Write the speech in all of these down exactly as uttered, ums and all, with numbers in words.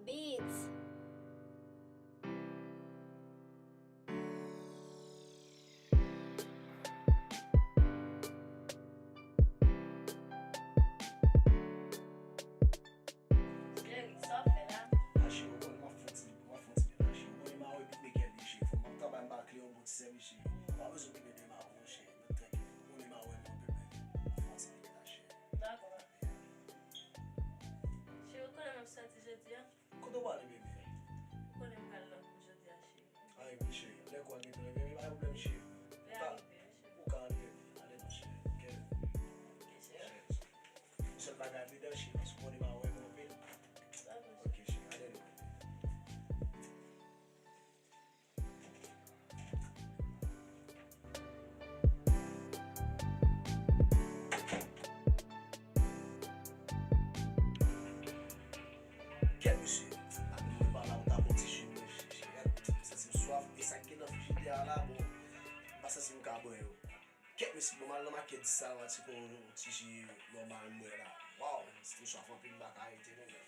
Beats. Cheri, sa w fè la? A cheri, ou konnen m ap fè yon ti, m ap fè yon ti byen la, cheri. Ou konnen m a wè bit mekè li, cheri. Fò m ap travay, m ba kliyè yon bon ti sèvis, cheri. Pa bezwen okipe de m avè w, cheri. Mwen trankil. Ou konnen m a wè m anpil, baby. M ap fè yon ti byen la, cheri. Dakò, papi. Cheri, ou konnen m ap sòti jodi a? Kote w prale, bebe? Ou konnen m pral nan kou jodi a, cheri. Ay, wi, cheri. Lè kou a gentan rive, men pa gen pwoblèm, cheri. Lè a rive, wi, cheri. Ou ka ale, bebe. Ale non, cheri. Ok? Ok, cheri. Cheri. Sèl bagay, fidèl, cheri, paske ou konnen m a wè w anpil. Dakò, cheri. Ok, cheri. Ale non, bebe. Kèt, mesye. Apre mwen pa la, mwen ta pran ti ji, mwen, cheri. Santi m swaf. E sa k gen nan frijidè a la, bon, m pa santi m ka bwè yo. Kèt, mesye, bon, m al nan makèt di sa, yon ti, yon ti ji nòmal, m bwè la. Waw, si m swaf anpil, m pa ka rete, non, men.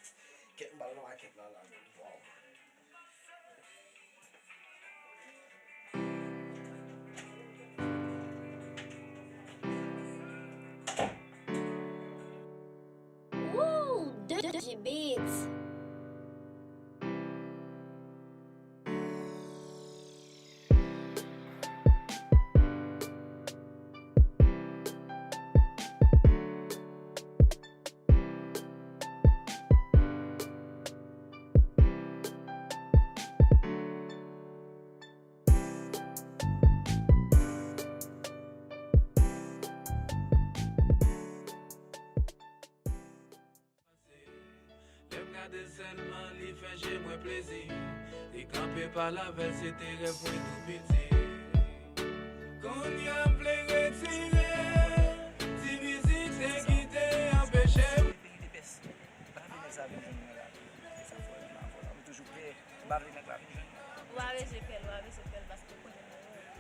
Kèt, m al nan makèt la, la, men. Waw. Woo! Dutchy Beats. Lè m gade l sèlman, li fè je mwen plezi. Li kanpe pale avè l, se te rèv mwen tou piti. Kounye a m vle retire, ti mizik te kite anpeche m. Peyi de pès. M pa vle nèg sa vin jwenn mwen la. Sa fò, m pa fò, m toujou pè. M pa vle nèg la vin jwenn mwen. Ou pa bezwen pè l, ou pa bezwen pè l, paske ou konnen mwen wè w.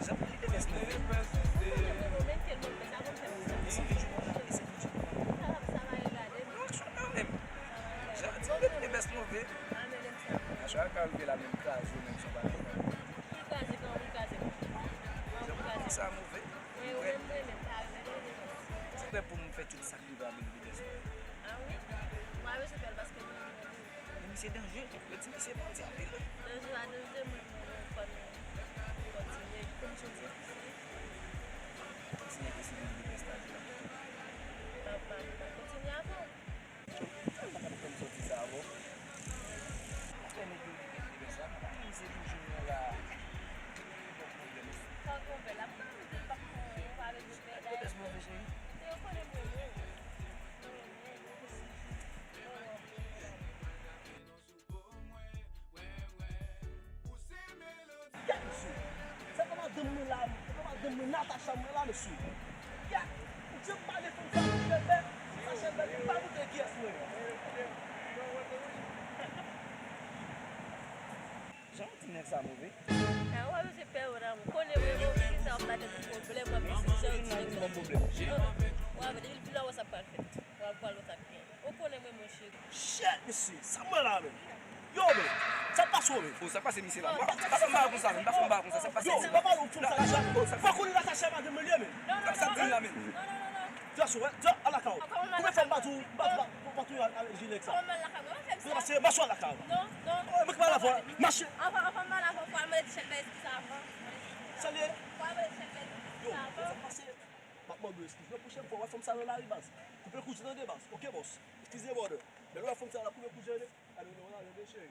Jan li te vès move. Ou konnen mwen wè w, men kel move, sa konn fè m sa. E se toujou konsa, e se toujou konsa. Sa, sa va regade m. Non, chwa kanmenm. Sa va regade m. Jan li te vès move. A, men nèg sa. A chwa ka rive la, menm kraze w, menm son bagay. Li kraze kòman, li kraze m. Jan li te vès sa move. Mwen, ou menm, mwen menm, pa renmen l. Ou prè pou m fè tout sa k rive avè l, Bidens? A wi. Mwen pa bezwen fè l paske mwen renmen l. Men misye danje. Yo di misye bandi anpil, wi. Danje pa danje, mwen, mwen, mwen, fò n kontinye. Kontinye, kontinye, Bidens la. M ap, m ap, m ap kontinye avè w. Sa w pa t ap fè m sòti sa avè w? Afè nèg yo li gen pwoblèm sa, pa menm se toujou yon la. Li gen pwoblèm. Sa w gen yon bèl ap konprann, pa bezwen fè la. Pwotèj move, cheri. Yo konnen mwen, mwen. Mwen, mwen, mwen. Gad mesye, se pa madanm mwen la, se pa madanm mwen Natacha mwen la mesye. Gad, ou di m pale fanm sa pou bèbè, fanm sa chèf bèbè, pa montre kiyès mwen. Jan w di nèg sa move. A, ou pa bezwen pè w nan, ou konnen mwen, mwen, kisa w ap ba tèt ou pwoblèm, w ap eseye jan w di nèg sa. Ou ap depi l vin la wè sa pral fèt. W ap pral wè sa k gen. Ou konnen mwen, monchè. Shit, mesye, sa m wè la menm? Yo, men, sa k pase w menm? O, sa k pase misye la? Pa fè m bagay konsa, men, pa fè m bagay konsa, sa k pase misye la? Yo, pa pale w fanm sa la, Jean. Ou pa konnen Natacha madanm mwen li ye, men. Non, non, non, non. Sa k di m la menm? Non, non, non, non. Vyaso, wè, Jean, ala ka w. Konbyen fanm m bat ou, m bat, m bat, m bat ou avèk Jinex sa? Konbyen lakay mwen, pa fè m sa. Mache, mache ala ka w. Non, non. Mwen ki pale avè w, mache. Anvan, anvan m pale avè w, fò w al mande Tichèl Bèz ki sa avan. Sa l ye? Fò w al mande Tichèl Bèz ki sa avan. Yo, sa k pase? M ap mande w eskiz. Yon pwochèn fwa, w wè fanm sa nan lari, baz. Koupe l kout je tande, baz. Oke, bòs. Eskize, brother. Men lè w wè fanm sa la, koupe l kout je tande. Gade, nou la, gade, cheri.